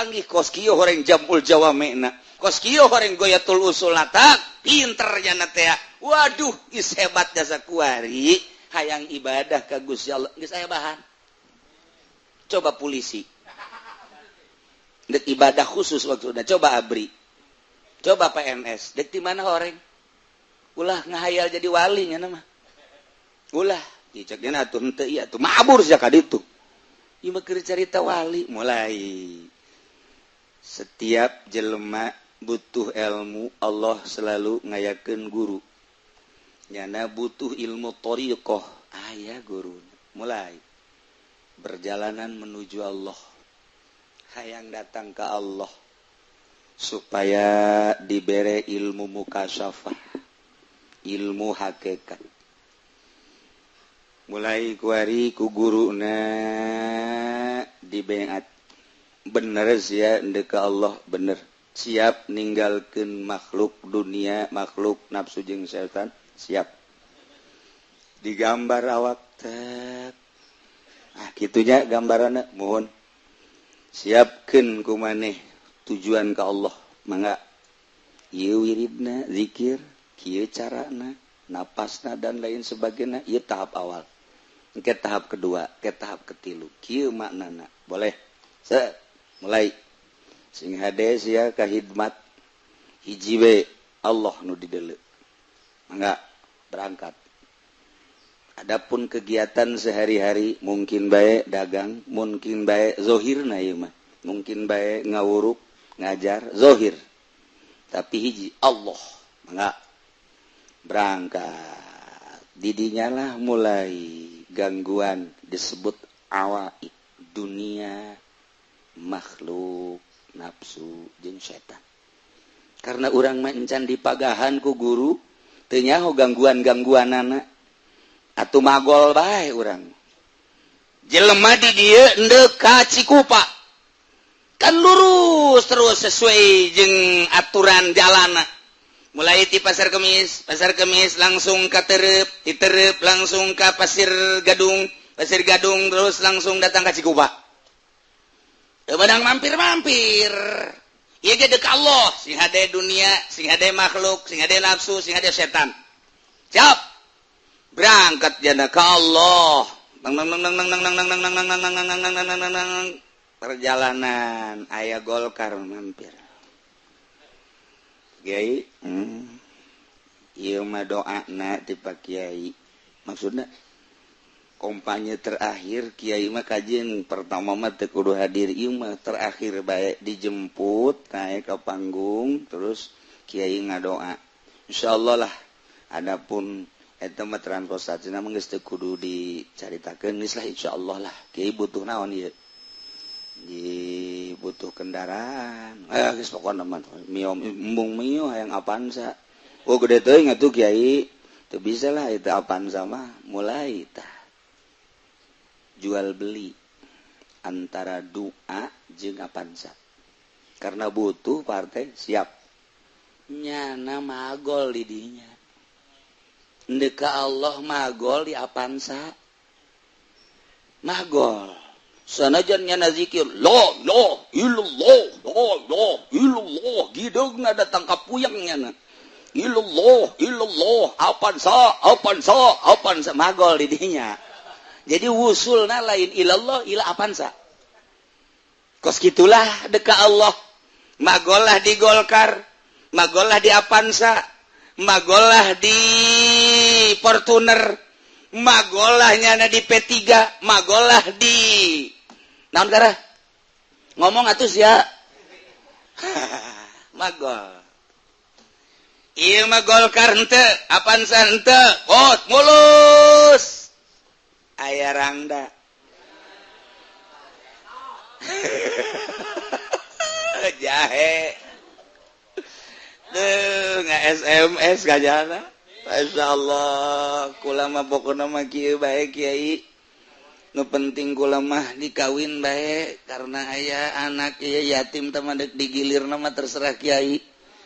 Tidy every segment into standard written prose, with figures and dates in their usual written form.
Kapanggih kos kieu horeng jamul jawamena, kos kieu horeng goyatul usul tak pinter jana teh. Waduh, is hebat jasa kuari hayang ibadah ka Gusti Allah geus aya bahan. Coba polisi dek ibadah khusus waktu, coba ABRI, coba PNS, dek di mana horeng? Ulah ngahayal jadi wali nya mah, ulah diceknya atuh henteu ieu atuh mabur sia ka ditu. Ieu mah keur carita wali. Mulai setiap jelema butuh ilmu, Allah selalu ngayakeun guru. Nyana butuh ilmu thariqah, aya guru. Mulai berjalanan menuju Allah, hayang datang ke Allah supaya dibere ilmu mukasyafah, ilmu hakikat. Mulai kuari ku guruna dibengat, bener sia ndek ka Allah, bener siap ninggalkeun makhluk dunia, makhluk nafsu jeung setan, siap digambar awak tek. Ah, kitunya gambaranna. Mohon siapkeun ku maneh tujuan ka Allah, mangga ieu wiridna zikir kieu, carana napasna dan lain sebagainya. Ieu tahap awal, ke tahap kedua, ke tahap ketilu kieu maknana. Boleh set, mulai sing hade sia ka hidmat hiji we, Allah nu dideuleu, mangga berangkat. Adapun kegiatan sehari-hari mungkin baik dagang, mungkin baik zohirna ieu mah, mungkin baik ngawuruk, ngajar zohir, tapi hiji Allah, mangga berangkat. Didinya lah mulai gangguan disebut awaik, dunia, makhluk, nafsu jeung setan. Karena urang mah encan dipagahan ku guru, teu nyaho gangguan-gangguanana atuh, magol bae urang. Jelema di dieu endek ka Cikupa kan lurus terus sesuai jeung aturan jalana, mulai di Pasar Kemis, Pasar Kemis langsung ke Terep, di Terep langsung ke Pasir Gadung, Pasir Gadung terus langsung datang ke Cikupa. Teu mampir-mampir. Ieu ge deuk Allah, sing hade dunia, sing hade makhluk, sing hade nafsu, sing hade setan. Siap. Berangkat jana ke Allah. Nang nang nang nang nang nang nang nang nang nang nang nang nang nang nang nang. Perjalanan aya Golkar mampir. Kiai, Ieu mah doana ti Pak Kiai. Maksudna kampanye terakhir Kiai mah kajian pertama mah teu kudu hadir, ieu mah terakhir bae dijemput naik ke panggung, terus Kiai ngadoa. Insyaallah lah, adapun eta mah transportasi mah geus teu kudu dicaritakeun, geus lah, insyaallah lah. Kiai butuh naon ieu? Di butuh kendaraan. Eh, geus pokona mah Mio, embung Mio, hayang Avanza. Oh, gede teuing atuh Kiai. Teu bisa lah itu Avanza mah. Mulai tah jual beli antara doa jeung Avanza karena butuh partai, siap nyana magol di dinya. Ndek ka Allah magol di Avanza, magol sanajan nyana zikir la la illallah, la la illallah, gideungna datang ka puyeng nyana illallah illallah, Avanza, Avanza, Avanza, magol di dinya. Jadi wusulna lain ilallah, ila Avanza. Kos gitulah deka Allah, magolah di Golkar, magolah di Avanza, magolah di Fortuner, magolah nyana di P3, magolah di naon kara ngomong atuh sia, magol. Ieu mah Golkar henteu, Avanza henteu, oh mulus aya rangda jahe. Duh, nggak SMS gajana. Masya Allah, kula mah pokokna mah kieu bae Kiai. Nu penting kula mah dikawin bae karena aya anak ieu yatim teh mah dek digilirna mah terserah Kiai.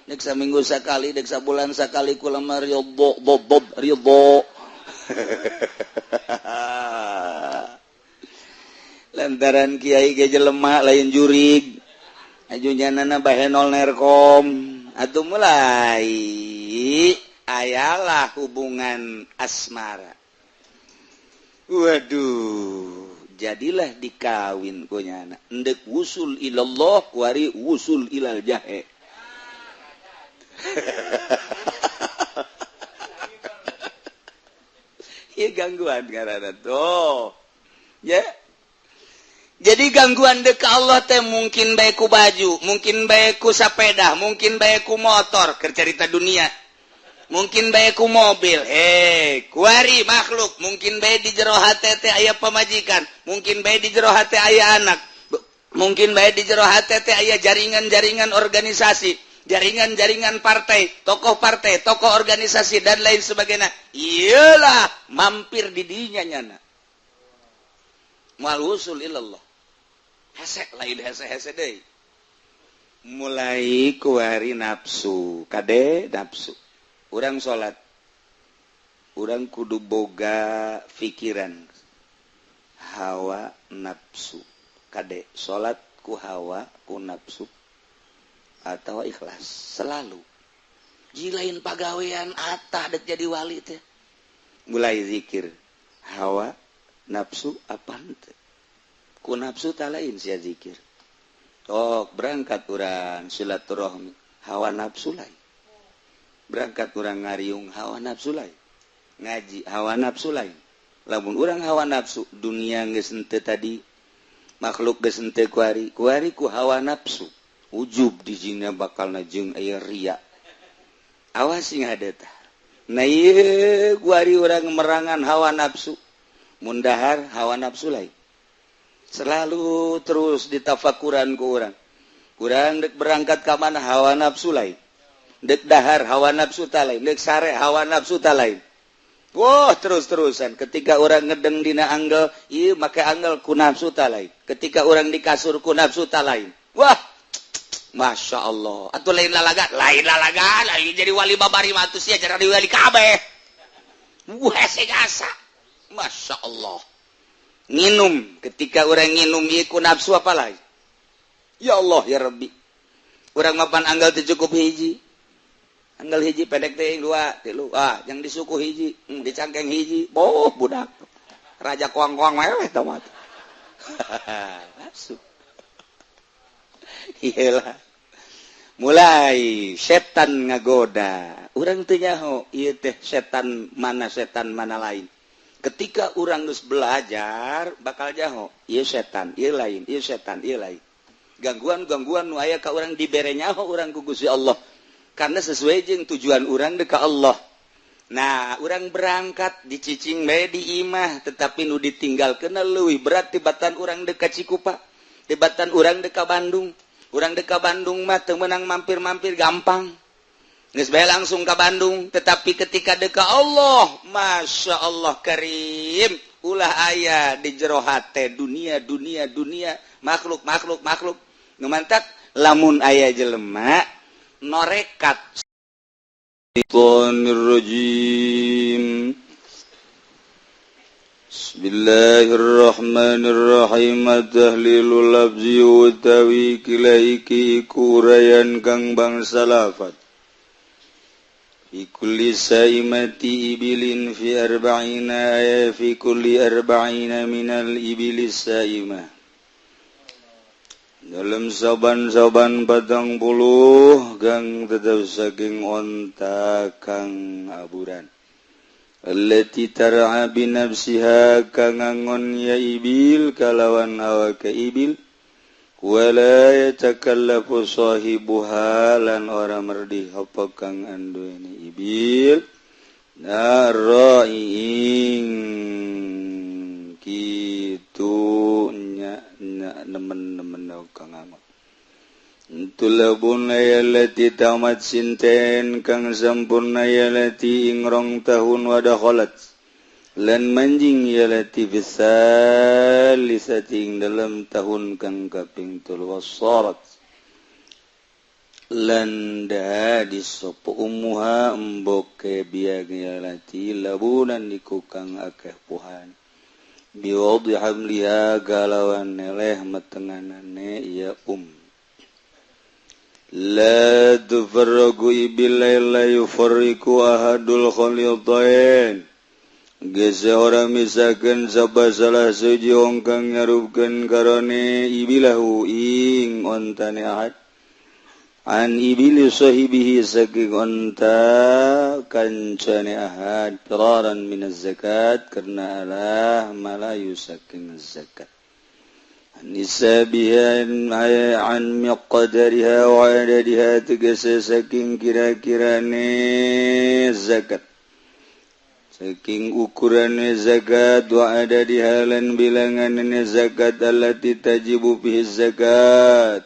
Dek saminggu sakali, dek sabulan sakali, kula mah ridho bob ridho. Lantaran Kiai ge jelema lain jurig. Aju nyanana bahenol nerkom atuh mulai ayalah hubungan asmara. Waduh, jadilah dikawin ku nyana. Endek wusul ilallah kuari wusul ilal jahe. Ieu gangguan ngaranna tuh. Ya. Jadi gangguan dek Allah teh mungkin bae ku baju, mungkin bae ku sepeda, mungkin bae ku motor, keur carita dunia. Mungkin bae ku mobil, kuari makhluk, mungkin bae di jero hate teh aya pamajikan, mungkin bae di jero hate aya anak, mungkin bae di jero hate teh aya jaringan-jaringan organisasi, jaringan-jaringan partai, tokoh organisasi dan lain sebagainya. Iyalah mampir di dinya nyana. Moal wusul ilallah. Hese lain hese-hese deui. Mulai kuari nafsu, kade nafsu. Urang salat, urang kudu boga pikiran hawa nafsu, kade salat ku hawa ku nafsu atau ikhlas selalu. Jilain pagawean atah dek jadi wali teh. Mulai zikir hawa nafsu apa henteu? Ku nafsu tak lain sia zikir. Tok berangkat urang silaturahmi hawa nafsu lain. Berangkat urang ngariung hawa nafsu lain, ngaji hawa nafsu lain. Lamun urang hawa nafsu dunia geus henteu tadi, makhluk geus henteu kuari, kuari ku hawa nafsu. Ujub di jina bakalna jeung aya ria. Awas sing hade tah. Nah ieu kuari urang merangan hawa nafsu. Mun dahar hawa nafsu lain. Selalu terus ditafakuran ku urang. Urang dek berangkat ka mana hawa nafsu lain. Dek dahar hawa nafsu ta lain, dek sare hawa nafsu ta lain. Wah, terus-terusan ketika orang ngedeng dina anggel, ieu make anggel ku nafsu ta lain. Ketika orang di kasur ku nafsu ta lain. Wah, Masya Allah. Atuh lain lalaga, lain jadi wali babari mah atuh sia jadi wali kabeh. Wah, hese asa. Masya Allah. Nginum, ketika orang nginum ieu ku nafsu apa lain? Ya Allah ya Rabbi. Urang mapan anggal teu cukup hiji. Anggal hiji pendek teh dua tilu, ah yang disuku hiji, dicangkeng hiji, boh budak raja koang-koang meweh tah mah. Nafsu. Iyalah. Mulai setan ngagoda. Urang teu nyaho ieu teh setan mana lain. Ketika urang geus belajar bakal nyaho ieu setan, ieu lain, ieu setan, ieu lain. Gangguan-gangguan nu aya ka urang dibere nyaho urang ku Gusti Allah. Karena sesuai jeung tujuan urang deka Allah. Nah, urang berangkat dicicing bae di imah, tetapi nu ditinggalkeun leuwih berat tibatan urang deka Cikupa, tibatan urang deka Bandung. Urang deka Bandung mah teu meunang mampir-mampir gampang. Geus bae langsung ka Bandung, tetapi ketika deka Allah, Masya Allah karim, ulah aya di jero hate dunia dunia dunia, makhluk makhluk makhluk. Nu mantak lamun aya jelema norekat. Rajim. Bismillahirrahmanirrahim. Tahlilul lafzi utawi kilaiki kurayan kang bangsa lafat. Fi kulli saimati ibilin fi arba'ina ay fi kulli arba'ina minal ibilis saimah. Dalam saban-saban 40 gang tetap saking onta kang aburan. Allati tar'a binafsiha kang ngangon ya ibil kalawan awake ibil. Wala yatakallafu sahibuha lan ora merdih apa kang anduweni ibil. Naraing kitu nya nemen-nemen kang angon. Tulabun ayalati tamat sinten kang sampurna yalati ing rong tahun wadakhalat lan manjing yalati bisalisati ing dalam tahun kang kaping telu wasarat lan dadi sapa ummuha emboke biang yalati labunan iku kang akeh puhan biwadhi hamliha galawan neleh metenganane ya. La tufarraqu ibil la yufarriqu ahadul khalitain geus ora misakeun sapa salah siji wong kang nyarupkeun karone ibilahu ing ontane ahad an ibili sahibihi saking onta kancane ahad firaran minaz zakat karena alah malayu saking zakat nisabihan an miqdariha wa adadiha tegese saking kira-kirane zakat saking ukurane zakat wa adadiha lan bilangane zakat allati tajibu fihi zakat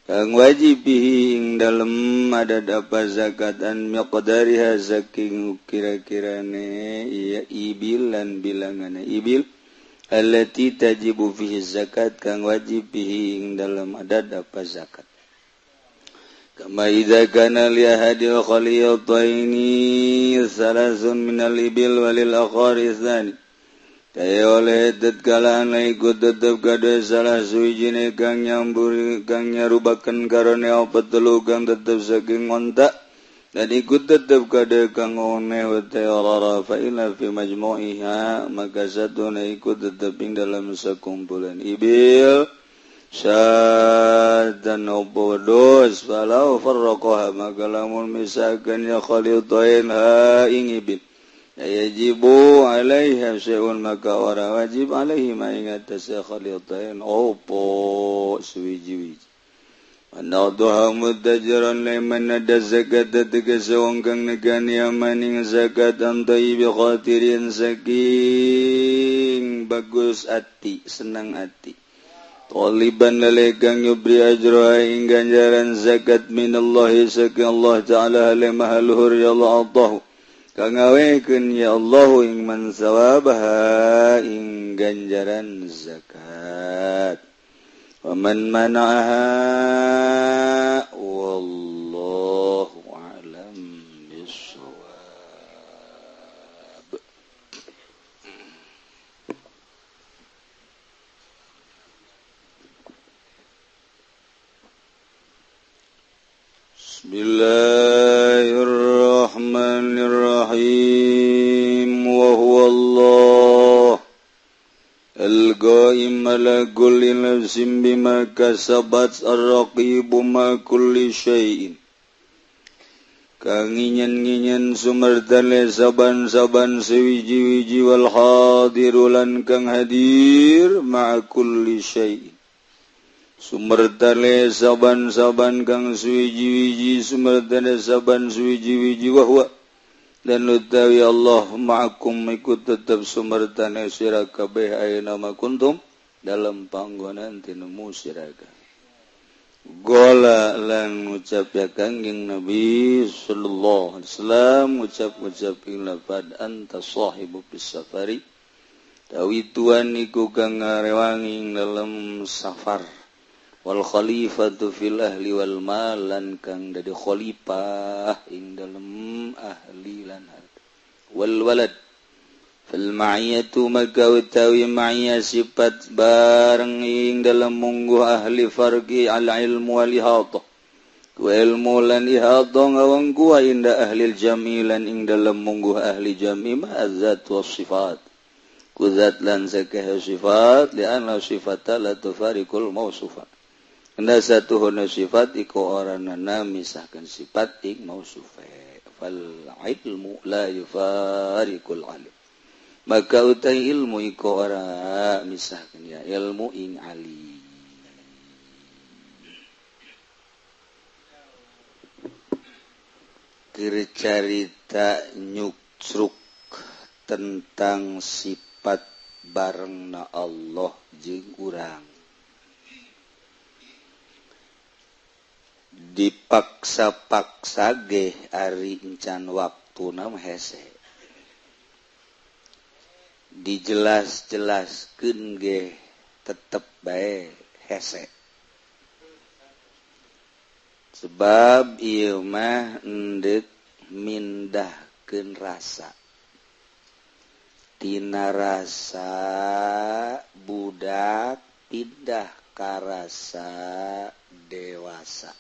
kang wajib bihi ing dalem adad apa zakat an miqdariha saking kira-kirane iya ibil lan bilangane ibil allati tajibu fihi zakat kang wajib bihi ing dalam adad apa zakat kama idza kana li ahadil khaliyataini thalathun minal ibil walil akhari tsani kaya oleh tatkala ikut tetep kada salah suwijine kang nyamburi kang nyarubakeun karone apa telu kang tetep saking onta dan ikut tetap kada kang one wa ta'ala fa illa fi majmu'iha maka satuna ikut tetep ing dalam sakumpulan ibil syadan obodos falau farraqaha maka lamun misakeun ya khalitain ha ing ibil yajibu alaiha syai'un maka ora wajib alaihi ma ing atas khalitain opo suwiji-wiji Anadha mudajran liman ada zakat tegese wong kang negani amaning zakat antai bi khatirin saking bagus ati senang ati taliban lalegang yubri ajra ing ganjaran zakat minallahi saking Allah ta'ala lima luhur ya Allah Allah kang ngawekeun ya Allah ing man sawabaha ing ganjaran zakat ومن منعها والله أعلم بالصواب. بسم الله الرحمن الرحيم وهو الله القائم على كل نفس بما كسبت الرقيب ما كل شيء kang nginyen-nginyen sumertane saban-saban sewiji-wiji wal hadiru lan kang hadir ma kulli syai' sumertane saban-saban kang suwiji-wiji sumertane saban suwiji-wiji wa huwa dan utawi Allah ma'akum ikut tetap sumertane sira kabeh ayeuna ma kuntum dalam panggonan tinemu sira kabeh. Gola lan ngucap ya Kangjeng Nabi sallallahu alaihi wasallam ngucap-ngucap ing lafad anta sahibu fis safari tawi tuan iku kang ngarewangi ing dalem safar wal khalifatu fil ahli wal mal lan kang dadi khalifah ing dalem ahli lan harta wal walad fal ma'iyatu maka utawi ma'iyah sifat bareng ing dalem mungguh ahli farqi al ilmu wal ihata ku ilmu lan ihata ngawangku inda ahli jami lan ing dalem mungguh ahli jami ma'azzat was sifat ku zat lan sakeh sifat li anna sifata la tufariqul mausufa Enda satuhuna sifat iku oranana misahkan sifat ing mausufe fal ilmu la yufariqul alim maka utai ilmu iku ora misahkan ya ilmu ing ali keur carita nyuksruk tentang sifat barengna Allah jeung urang dipaksa-paksa ge ari encan waktuna mah hese dijelas-jelaskeun ge tetep bae hese sebab ieu mah endek mindahkeun rasa tina rasa budak pindah ka rasa dewasa.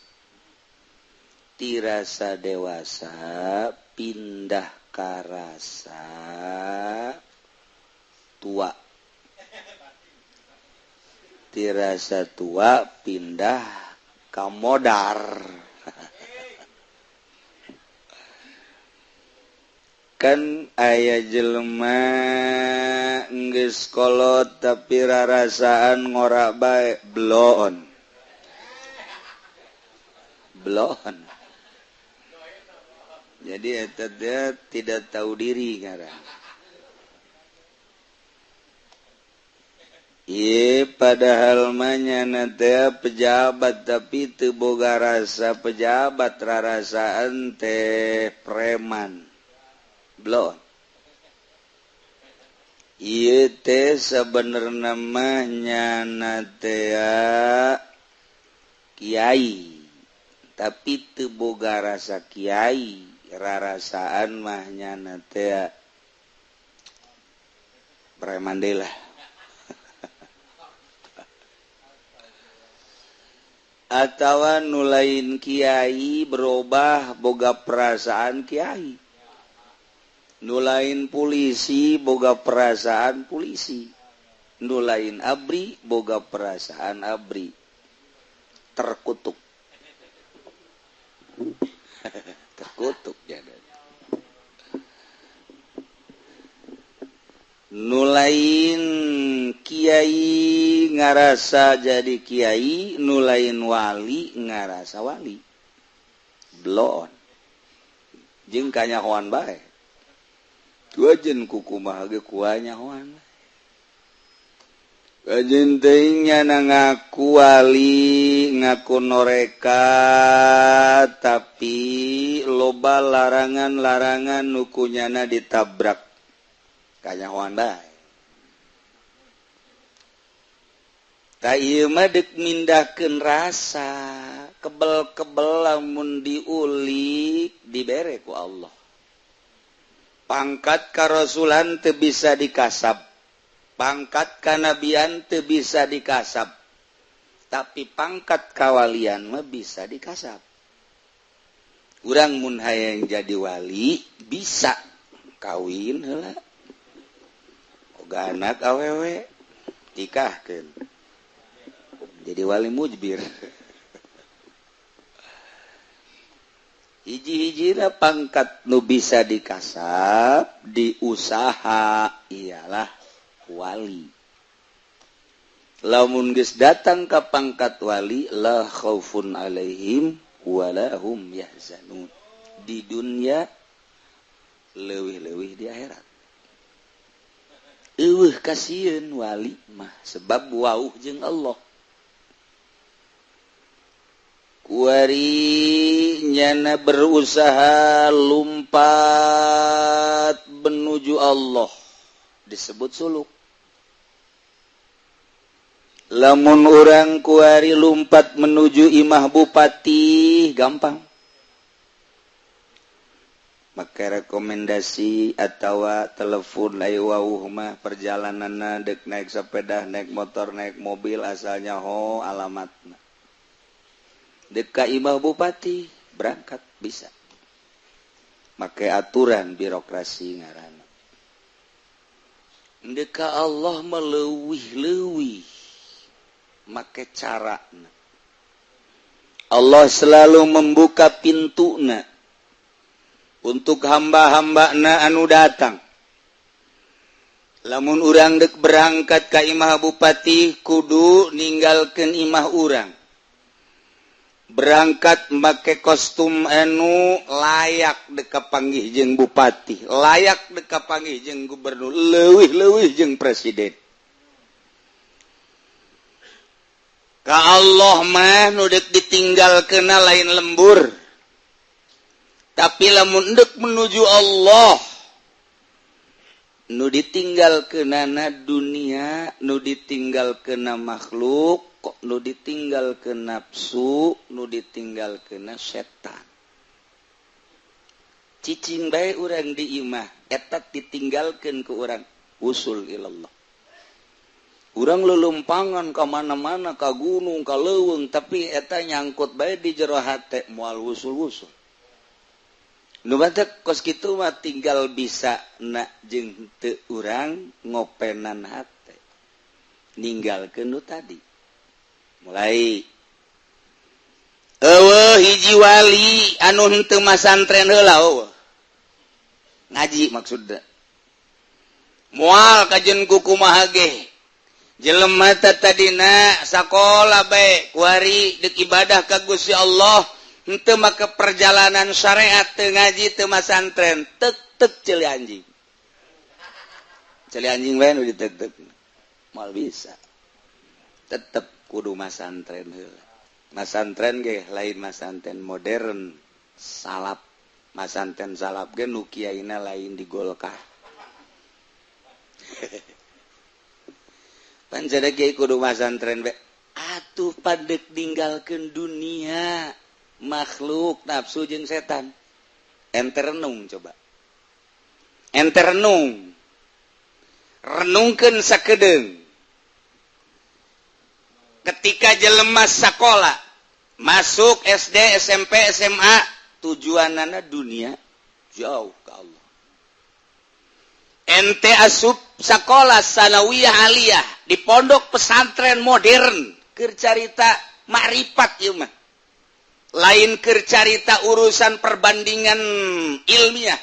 Ti rasa dewasa pindah ka rasa tua, ti rasa tua pindah ka modar. Kan aya jelema geus kolot tapi rarasaan ngora bae, bloon bloon. Jadi eta dia tidak tahu diri ngaran. Ieu padahal mah nyana teh pejabat tapi teu boga rasa pejabat, rarasaan teh preman, bloon. Ieu teh sabenerna mah nyana teh kiai tapi teu boga rasa kiai, rarasaan mah nyana teh preman deui lah. Atawa nu lain kiai berubah boga perasaan kiai, nu lain polisi boga perasaan polisi, nu lain abri boga perasaan abri. Terkutuk. Terkutuk jadi. Nu lain kiai ngarasa jadi kiai, nu lain wali ngarasa wali. Bloon. Jeung kanyahoan bae. Tuajen kukumaha ge kuanyahoan. Kajen teuing nyana ngaku wali, ngaku noreka, tapi loba larangan-larangan nu ku nyana ditabrak. Kanyahoan bae. Ta ieu mah deuk mindahkeun rasa, kebel-kebel lamun diulik dibere ku Allah. Pangkat karasulan teu bisa dikasab, pangkat kanabian teu bisa dikasab, tapi pangkat kawalian mah bisa dikasab. Urang mun hayang jadi wali bisa kawin heula, boga anak awewe nikahkeun, jadi wali mujbir. Hiji-hijina pangkat nu bisa dikasab diusaha ialah wali. Lamun geus datang ka pangkat wali, la khaufun alaihim wala hum yahzanun. Di dunia leuwih-leuwih di akhirat. Eueuh kasieun wali mah sebab wauh jeung Allah. Kuari nyana berusaha lumpat menuju Allah disebut suluk. Lamun urang kuari lumpat menuju imah bupati gampang. Make rekomendasi atawa telepon ayo wauh mah perjalananna deuk naik sepeda, naik motor, naik mobil asalnya ho alamatna. Deuk ka imah bupati berangkat bisa. Make aturan birokrasi ngaranna. Deuk ka Allah meleuwih-leuwih make carana. Allah selalu membuka pintuna untuk hamba-hambana anu datang. Lamun urang dek berangkat ka imah bupati kudu ninggalkeun imah urang. Berangkat make kostum anu layak dek kapanggih jeung bupati, layak dek kapanggih jeung gubernur, leuwih-leuwih jeung presiden. Ka Allah mah nu deuk ditinggalkeunna lain lembur. Tapi lamun deuk menuju Allah nu ditinggalkeunana dunia, nu ditinggalkeuna makhluk, nu ditinggalkeun nafsu, nu ditinggalkeuna setan. Cicing bae urang di imah eta ditinggalkeun ku urang usul ilallah. Urang lelumpangan ka mana-mana ka gunung ka leuweung tapi eta nyangkut bae di jero hate moal wusul-wusul. Nu batek kos kitu mah tinggal bisa na jeung teu urang ngopenan hate. Ninggalkeun nu tadi. Mulai eueuh hiji wali anu henteu masantren heula eueuh. Ngaji maksudna. Moal kajen ku kumaha ge. Jelema tadina sakola bae kuari deuk ibadah ka Gusti Allah henteu make perjalanan syariat teu ngaji teu masantren tek-tek ceuli anjing. Ceuli anjing bae nu ditek-tek. Moal bisa. Tetep kudu masantren heula. Masantren ge lain masantren modern salap. Masantren salap ge nu kiaina lain di Golkar. Panjada kiai kudu masantren bae. Atuh padek ninggalkeun dunia makhluk nafsu jeung setan. Ente renung coba. Ente renung. Renungkeun sakedeung. Ketika jelema sakola masuk SD, SMP, SMA, tujuanana dunia jauh ke Allah. Ente asup sekolah sanawiyah aliyah di pondok pesantren modern keur carita makrifat ieu mah. Lain keur carita urusan perbandingan ilmiah.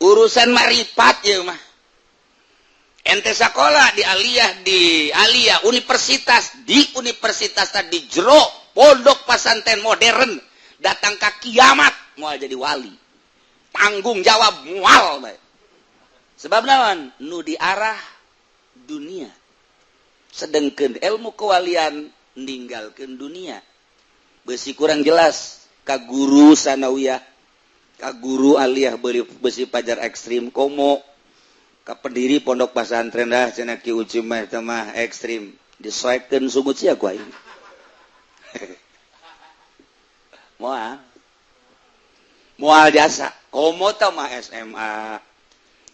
Urusan makrifat ieu mah. Ente sekolah di aliyah universitas, di universitas tadi jero pondok pesantren modern datang ka kiamat moal jadi wali. Tanggung jawab moal bae. Sebab naon? Nu diarah dunia. Sedengkeun ilmu kewalian ninggalkeun dunia. Besi kurang jelas ka guru sanawiyah, ka guru aliyah besi pajar ekstrim komo ka pendiri pondok pesantren dah cenah Ki Uci mah eta mah ekstrim disoekeun sungut sia ku aing. Moal. Moal jasa. Komo tah mah SMA.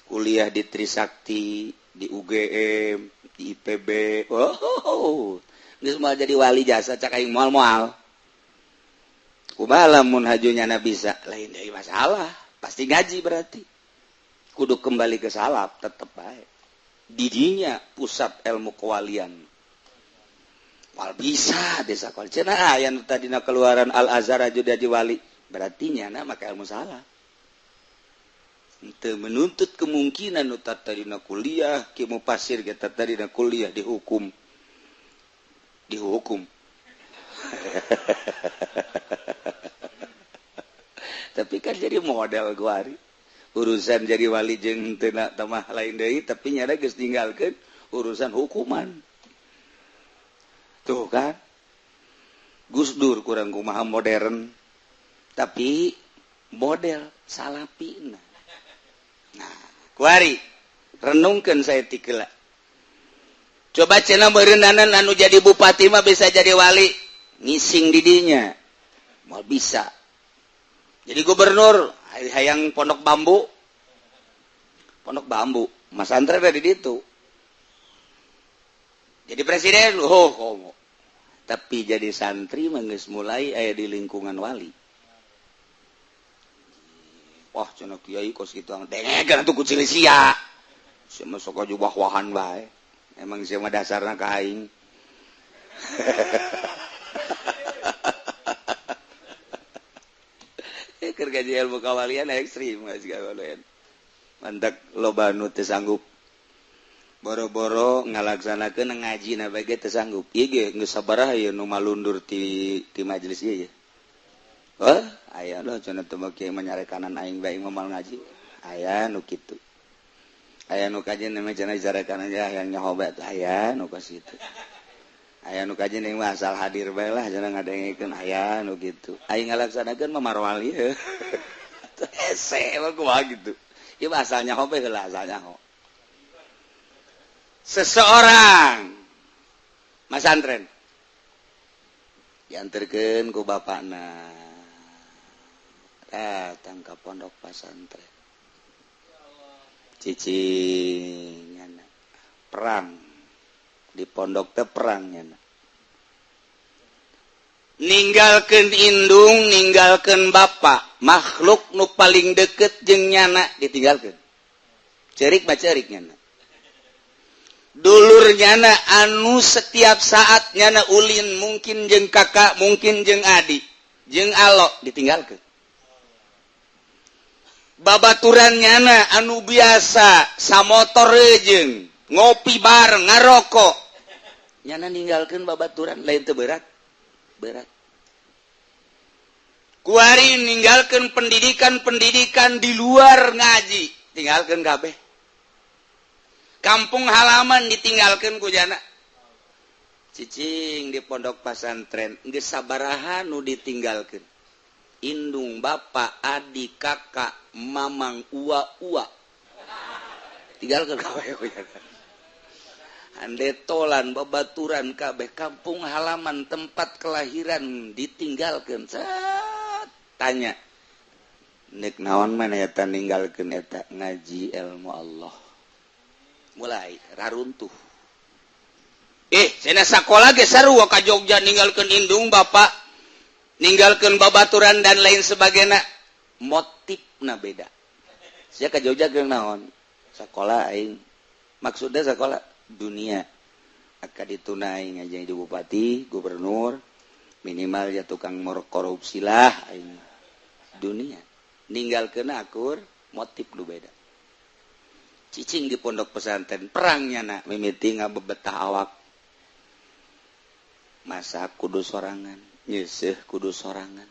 Kuliah di Trisakti, di UGM, di IPB. Oh, geus moal jadi wali jasa cak aing moal-moal. Kumaha lamun hajunya na bisa, lain deui masalah, pasti ngaji berarti. Kudu kembali ke salaf tetep bae. Didinya pusat ilmu kewalian. Moal bisa desa kol cenah aya nu tadina keluaran Al Azhar aju jadi wali, berarti nyana make ilmu salaf. Teu menuntut kemungkinan nu tadina kuliah ki mufasir ge tadina kuliah dihukum. Dihukum. Tapi kan jadi model guari. Urusan jadi wali jeung teu tamah lain deui tapi nyana geus ninggalkeun urusan hukuman. Tuh kan. Gus Dur kurang kumaha modern tapi model salapina. Nah, kuari renungkeun saya tikela. Coba cenah meureunana anu jadi bupati mah bisa jadi wali, ngising didinya. Moal bisa. Jadi gubernur hayang pondok bambu. Pondok bambu, masantren di ditu. Jadi presiden, oh komo. Tapi jadi santri mah geus mulai aya di lingkungan wali. Wah, cenah kiai kos kitu dengekeun atuh ku sia. Sia mah sok aju wah-wahan bae. Emang sia mah dasarna ka aing. Keur gaji ilmu kawalian ekstrim geus kawalian. Mantak loba nu teu sanggup. Boro-boro ngalaksanakeun ngaji na bae ge teu sanggup. Ieu ge geus sabaraha ieu nu malundur ti majelis ieu ye. Oh, aya loh cenah teu kiai mah aing bae moal ngaji. Aya nu kitu. Aya nu kajen mah cenah jarekanan aja hayang nyaho bae aya nu kos kitu. Aya nu kajen mah asal hadir bae lah cenah ngadengekeun aya nu kitu. Aing ngalaksanakeun mah marwali heuh. Hese mah kumaha kitu. Ieu mah asal nyaho bae heula asal nyaho. Seseorang masantren dianterkeun ku bapakna datang ka pondok pesantren cicing perang Di pondok teh perangnya. Ninggalkeun indung, ninggalkeun bapak, makhluk nu paling deket jeung nyana ditinggalkeun. Cerik mah cerik nyana. Dulur nyana anu setiap saat nyana ulin, mungkin jeung kakak, mungkin jeung adik, jeung alo, ditinggalkeun. Babaturan nyana anu biasa samotor jeung ngopi bareng, ngarokok, nyana ninggalkeun babaturan. Lain teu berat? Berat. Kuari ninggalkan pendidikan-pendidikan di luar ngaji, tinggalkan kabeh. Kampung halaman ditinggalkan ku nyana. Cicing di pondok pesantren geus sabaraha nu ditinggalkan? Indung, bapak, adik, kakak, mamang, ua ua, tinggalkan kabeh ku nyana. Handetolan, babaturan kabeh, kampung halaman, tempat kelahiran ditinggalkan. Set, tanya, nek naon mana eta ninggalkeun eta? Ngaji ilmu Allah. Mulai raruntuh. Cenah sakola ge sarua ka Jogja, ninggalkeun indung bapak, ninggalkeun babaturan dan lain sebagainya. Motifna beda. Sia ka Jogja keur naon? Sakola aing. Maksudnya sekolah dunia, akan ditunai aja di bupati, gubernur, minimal ya tukang korupsi lah aing. Dunia ninggalkeun akur, motif lu beda. Cicing di pondok pesantren perangnya nak mimiti ngabebetah awak, masak kudu sorangan, nyeseh kudu sorangan.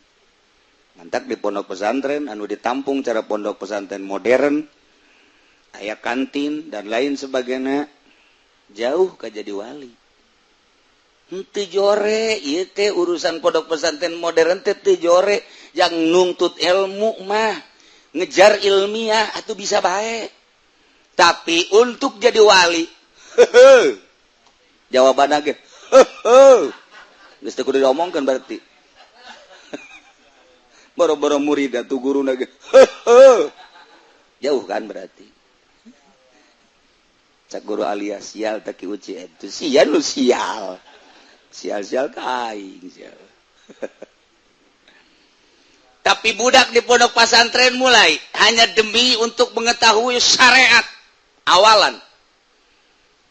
Mantap di pondok pesantren anu ditampung cara pondok pesantren modern, aya kantin dan lain sebagainya, jauh ke jadi wali. Henteu jore ieu teh, urusan pondok pesantren modern teh teu jore. Yang nuntut ilmu mah, ngejar ilmiah atau bisa baik, tapi untuk jadi wali, jawaban ge geus teu kudu diomongkeun. Berarti boro-boro murid atuh, guru ge jauh kan. Berarti cak guru alias sial tak uci itu sial, lu sial, sial, sial kaing sial. Tapi budak di pondok pesantren mulai hanya demi untuk mengetahui syariat awalan,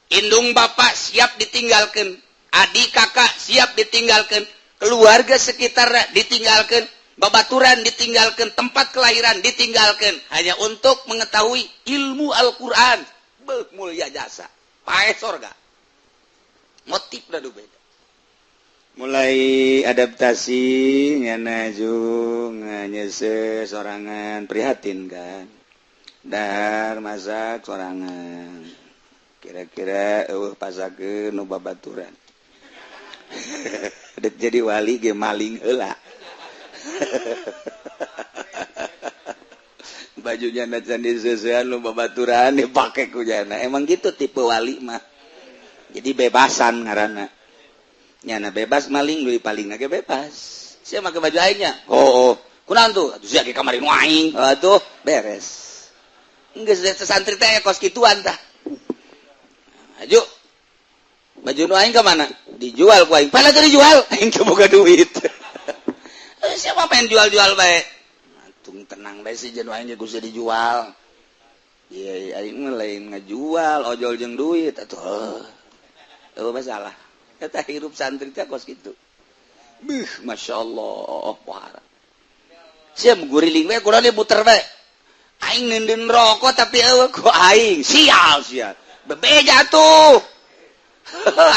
indung bapak siap ditinggalkan, adik kakak siap ditinggalkan, keluarga sekitar ditinggalkan, babaturan ditinggalkan, tempat kelahiran ditinggalkan, hanya untuk mengetahui ilmu Al-Quran. Beuh, mulia jasa pae sorga. Motif dah beda. Mulai adaptasi nyana jung nyese sorangan, prihatin kan, dar masak sorangan, kira-kira eueuh pasakeun nu babaturan. Dek jadi wali ge maling heula bajunya na can diseusean nu babaturan, dipake ku jana. Emang gitu tipe wali mah, jadi bebasan ngaranna. Nyana bebas maling, duit paling ge bebas. Sia make baju aingnya. Oh, kunaon tuh? Atuh sia ge kamari nu aing. Atuh beres. Geus santri teh kos kituan tah. Aju. Baju nu aing ka mana? Dijual ku aing. Pana teh dijual? Aing teu boga duit. Eh, siapa pengen jual-jual bae? Tung tenang bae sih, jeung aing ge kudu dijual. Iya, aing mah lain ngajual, ojol jeung duit atuh. Eueuh masalah. Eta hirup santri teh kos kitu. Beuh, Masya Allah, pohara. Siap guriling we kudu muter bae. Aing neundeun rokok tapi eueuh ku aing. Sial sia. Bebeja tuh.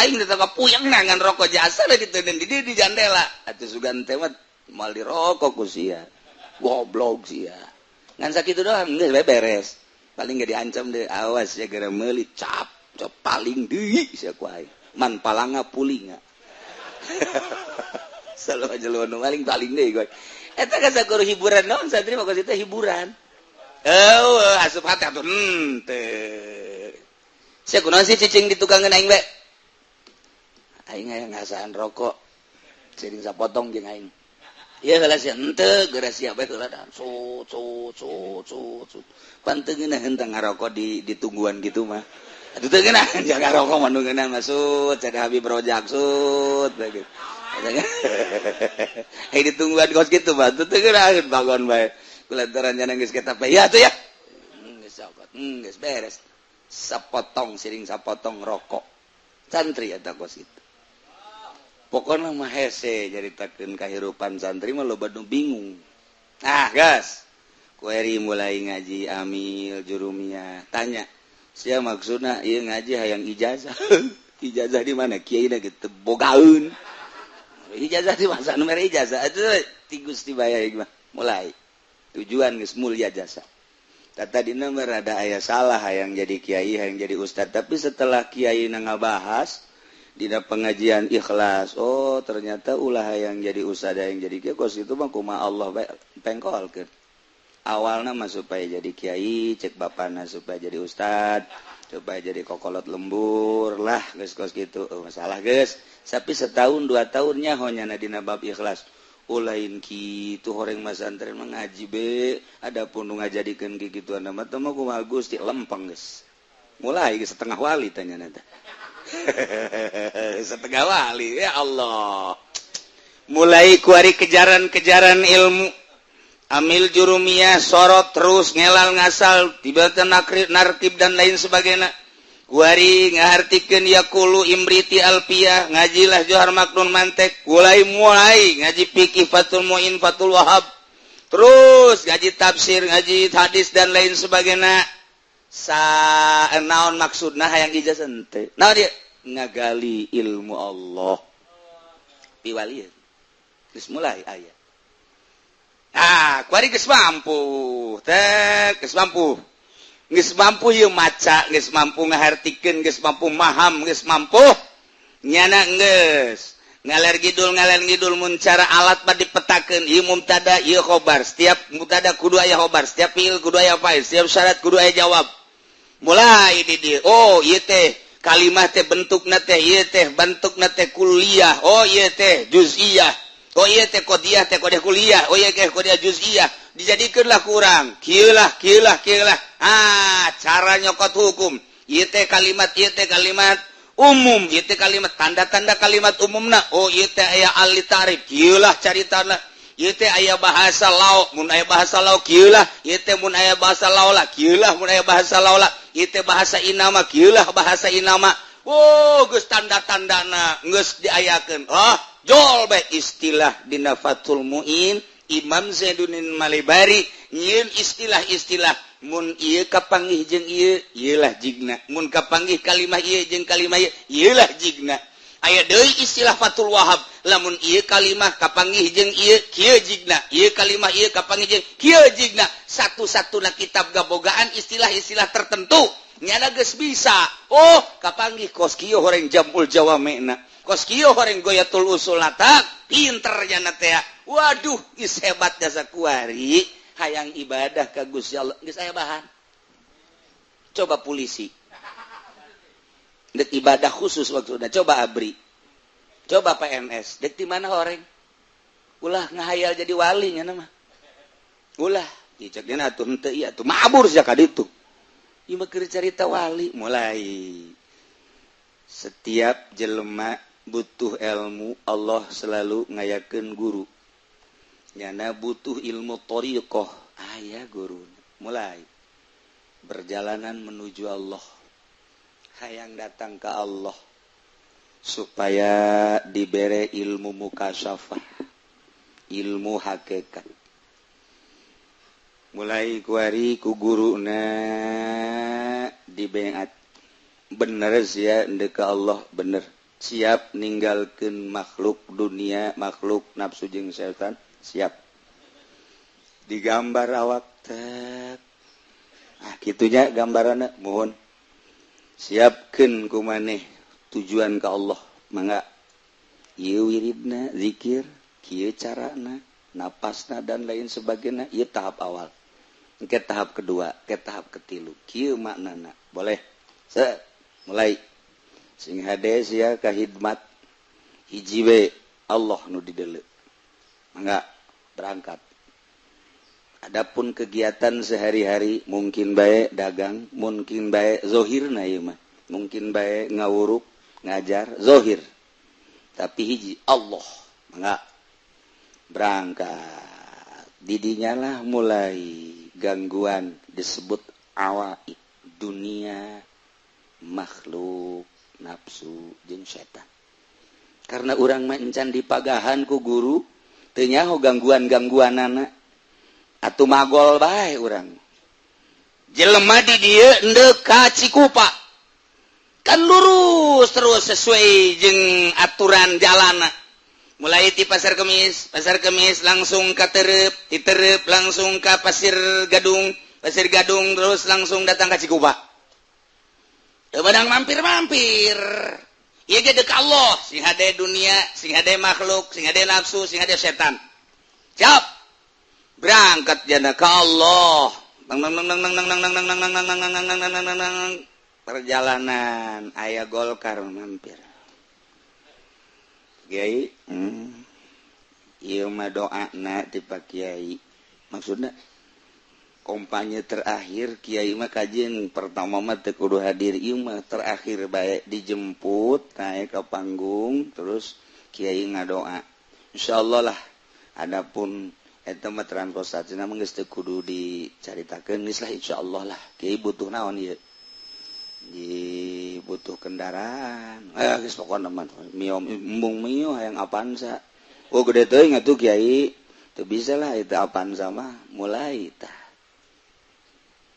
Aing teh puyeng nangan rokok jasa da diteundeun di jandela. Atuh sugan teh mah moal dirokok ku sia. Goblok sia. Ngan sakitu doang geus bae beres. Paling gak diancam deh, awas ya gara meuli cap, cap paling deui sia ku aing. Man palanga pulinga. Selalu aja lu maling paling deui gue. Eta kan sakur hiburan naon, santri mah teh hiburan. Eueuh asup hati atuh henteu. Sia kunaon sih cicing di tukangeun aing bae? Aing aya ngasaan rokok. Sering sapotong jeung aing. Ieu heula sia henteu, geura sia bae heula dah. Su su su su su. Pan teu ngeunah henteu ngarokok di ditungguan gitu mah. Atuh teu ngeunah jaga rokok mah nu ngeunah masuk cek Habib Rojak sut gitu. Hei, ditungguan kos kitu mah teu ngeunah bangun bae. Kulantaran nya geus kita ya tuh ya. Geus cokot, geus beres. Sapotong siring sapotong rokok. Santri eta kos kitu. Pokokna mah hese nyaritakeun kahirupan santri mah loba nu bingung. Ah, gas. Kueri mulai ngaji amil jurumiyah. Tanya, sia maksudna ieu ngaji hayang ijazah. Ijazah di mana? Kiai na gitu bogaeun. Ijazah di masa nu mere ijazah atuh ti Gusti baya mah. Mulai tujuan geus mulia jasa. Tata dina mah rada aya salah hayang jadi kiai, hayang jadi ustad, tapi setelah kiai na ngabahas dina pengajian ikhlas, oh ternyata ulah hayang jadi ustad, hayang jadi kiai kos itu mah kumaha Allah bae pengkolkeun. Awalna mah supaya jadi kiai, cek bapana supaya jadi ustad, supaya jadi kokolot lembur lah geus kos gitu. Oh, masalah geus. Tapi setahun dua tahun nyaho nyana dina bab ikhlas. Ulain kitu horeng masantren mah ngaji be, adapun nu ngajadikeun kikituan mah teh mah kumaha Gusti lempeng geus. Mulai geus setengah wali tanya teh. Setengah wali ya Allah. Mulai kuari kejaran-kejaran ilmu. Amil jurumiyah sorot terus ngelal ngasal tiba-tiba narkib dan lain sebagainya. Kuari ngahartikeun yaqulu Imriti Alpiyah, ngajilah Johar Maknun Mantek, mulai mulai ngaji fikih Fathul Muin, Fathul Wahab, terus ngaji tafsir, ngaji hadis dan lain sebagainya. Sa naon maksudna hayang ijazah henteu? Naon dia ngagali ilmu Allah piwalieun geus mulai aya. Ah, kuari geus mampu teh, geus mampu, geus mampu ieu maca, geus mampu ngahartikeun, geus mampu maham, geus mampu nyana geus ngaler ngidul, ngaler ngidul. Mun cara alat mah dipetakeun, ieu mubtada, ieu khobar, setiap mubtada kudu aya khobar, setiap fiil kudu aya fa'il, setiap syarat kudu aya jawab. Mulai di dieu, oh ieu teh kalimah teh bentukna teh ieu teh bentukna teh kuliah, oh ieu teh juz'iyah, oh ieu teh qodiyah teh qodiyah kuliah, oh ieu teh qodiyah juz'iyah. Dijadikeunlah kurang kieu lah, kieu lah, kieu lah. Ah, cara nyokot hukum ieu teh kalimat, ieu teh kalimat umum, ieu teh kalimat tanda-tanda kalimat umumna, oh ieu teh aya al ta'rif, kieu lah caritana, ieu teh aya bahasa lauk, mun aya bahasa lauk kieu lah, ieu teh mun aya bahasa laula kieu lah, mun aya bahasa laula, ieu teh bahasa inama kieu lah, bahasa inama. Oh, geus tanda-tandana geus diayakeun. Oh, jol bae istilah dina Fathul Muin Imam Zainuddin Malibari nyieun istilah-istilah, mun ieu kapanggih jeung ieu, ieu lah jigna, mun kapanggih kalimah ieu jeung kalimah ieu, ieu lah jigna. Aya deui istilah Fathul Wahab, lamun ieu kalimah kapanggih jeung ieu, kieu jigna, ieu kalimah ieu kapanggih jeung kieu jigna. Satu-satuna kitab gabogaan istilah-istilah tertentu. Nyana geus bisa, oh kapanggih kos kieu horeng jamul jawamena, kos kieu horeng goyatul usul tak pinter nyana teh. Waduh, geus hebat jasa. Kuari hayang ibadah ka Gusti Allah geus aya bahan. Coba polisi dek ibadah khusus maksudnya, coba ABRI, coba PNS, dek di mana horeng? Ulah ngahayal jadi wali nya mah, ulah diceknya atuh henteu ieu atuh mabur sia ka ditu. Ieu mah keur carita wali. Mulai setiap jelema butuh ilmu, Allah selalu ngayakeun guru. Nyana butuh ilmu thariqah, aya guru. Mulai berjalanan menuju Allah, hayang datang ke Allah supaya dibere ilmu mukasyafah, ilmu hakikat. Mulai kuari ku guruna dibeat, bener sia ndek ka Allah, bener siap ninggalkeun makhluk dunia, makhluk nafsu jeung setan, siap digambar awak tek. Ah, kitunya gambaranna. Mohon siapkeun ku maneh tujuan ke Allah, mangga ieu wiridna zikir kieu, carana napasna dan lain sebagainya. Ieu tahap awal, ke tahap kedua, ke tahap ketilu kieu maknana. Boleh se mulai sing hade sia ka hidmat hiji we, Allah nu dideuleu, mangga berangkat. Adapun kegiatan sehari-hari mungkin baik dagang, mungkin baik zohirna ieu mah. Mungkin bae ngawuruk ngajar zohir. Tapi hiji Allah mangga berangkat. Didinya lah mulai gangguan disebut awaik dunia, makhluk, nafsu jeung setan. Karena urang mah encan dipagahan ku guru, teu nyaho gangguan-gangguanana. Atuh magol bae urang. Jelema di dieu endek ka Cikupa. Kan lurus terus sesuai jeung aturan jalana. Mulai ti Pasar Kemis langsung ka Terep, ti Terep langsung ka Pasir Gadung terus langsung datang ka Cikupa. Teu meunang mampir-mampir. Ieu ge deuk Allah, sing hade dunia, sing hade makhluk, sing hade nafsu, sing hade setan. Siap. Berangkat jana ka Allah. Nang nang nang nang nang nang nang nang nang nang nang nang nang nang nang. Perjalanan aya Golkar mampir. Kiai, ieu mah doana ti Pak Kiai. Maksudna kampanye terakhir Kiai mah kajian pertama mah teu kudu hadir, ieu mah terakhir bae dijemput naik ke panggung terus Kiai ngadoa. Insyaallah lah adapun eta mah transportasi mah geus teu kudu dicaritakeun geus lah insyaallah lah. Kiai butuh naon ieu? Di butuh kendaraan. Geus pokona mah mio embung mio hayang Avanza. Oh gede teuing atuh Kiai. Teu bisa lah itu Avanza mah mulai tah.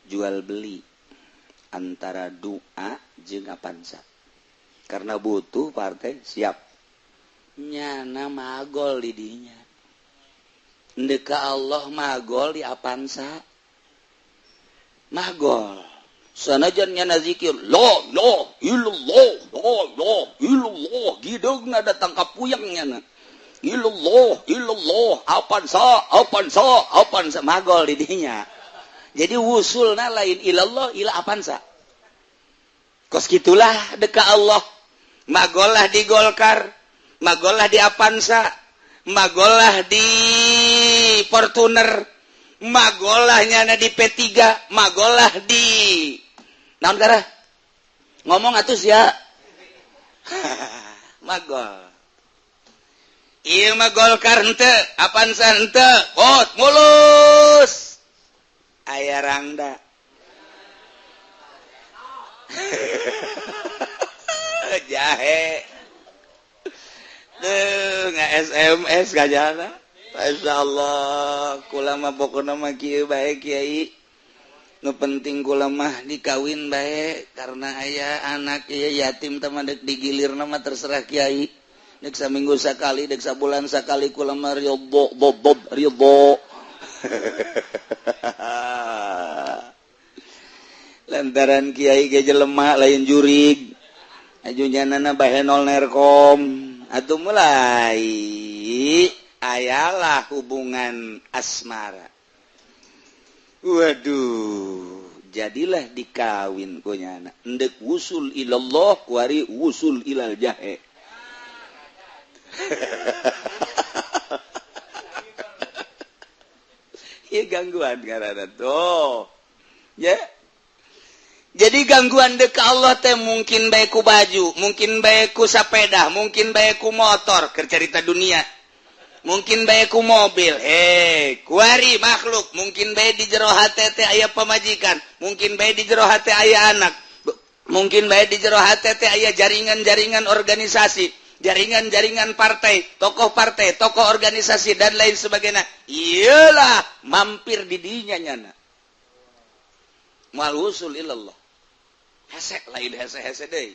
Jual beli antara doa jeung Avanza. Karena butuh partai siap. Nyana magol di dinya. Ndek ka Allah magol di Avanza. Magol. Sanajan nyana zikir la la illallah la la illallah gideungna datang ka puyeng nyana. Illallah illallah Avanza Avanza Avanza magol di dinya. Jadi wusulna lain ilallah ila Avanza. Kos gitulah deka Allah. Magolah di Golkar, magolah di Avanza, magolah di Fortuner, magolah nyana di P3, magolah di naon garah? Ngomong atuh sia. Magol. Ieu mah Golkar henteu, Avanza henteu, bot mulus. Aya rangda. Jahe. Duh, nggak SMS gajana. Masya Allah, kula mah pokona mah kieu bae Kiai. Nu penting kula mah dikawin bae karena aya anak ieu yatim teh mah deuk digilirna mah terserah Kiai. Deuk saminggu sakali, deuk sabulan sakali kula mah ridho bob ridho. Lantaran Kiai ge jelema lain jurig. Aju nyanana bahenol nerkom. Atuh mulai ayalah hubungan asmara. Waduh, jadilah dikawin ku nyana. Endek wusul ilallah kuari wusul ilal jahe. Ieu gangguan ngaranna tuh. Ya. Jadi gangguan dek Allah teh mungkin bae ku baju, mungkin bae ku sepeda, mungkin bae ku motor, keur carita dunia. Mungkin bae ku mobil, kuari makhluk, mungkin bae di jero hate teh aya pamajikan, mungkin bae di jero hate aya anak, mungkin bae di jero hate teh aya jaringan-jaringan organisasi, jaringan-jaringan partai, tokoh organisasi dan lain sebagainya. Iyalah mampir di dinya nyana. Mal wusul ilallah. Hese lain hese-hese deui.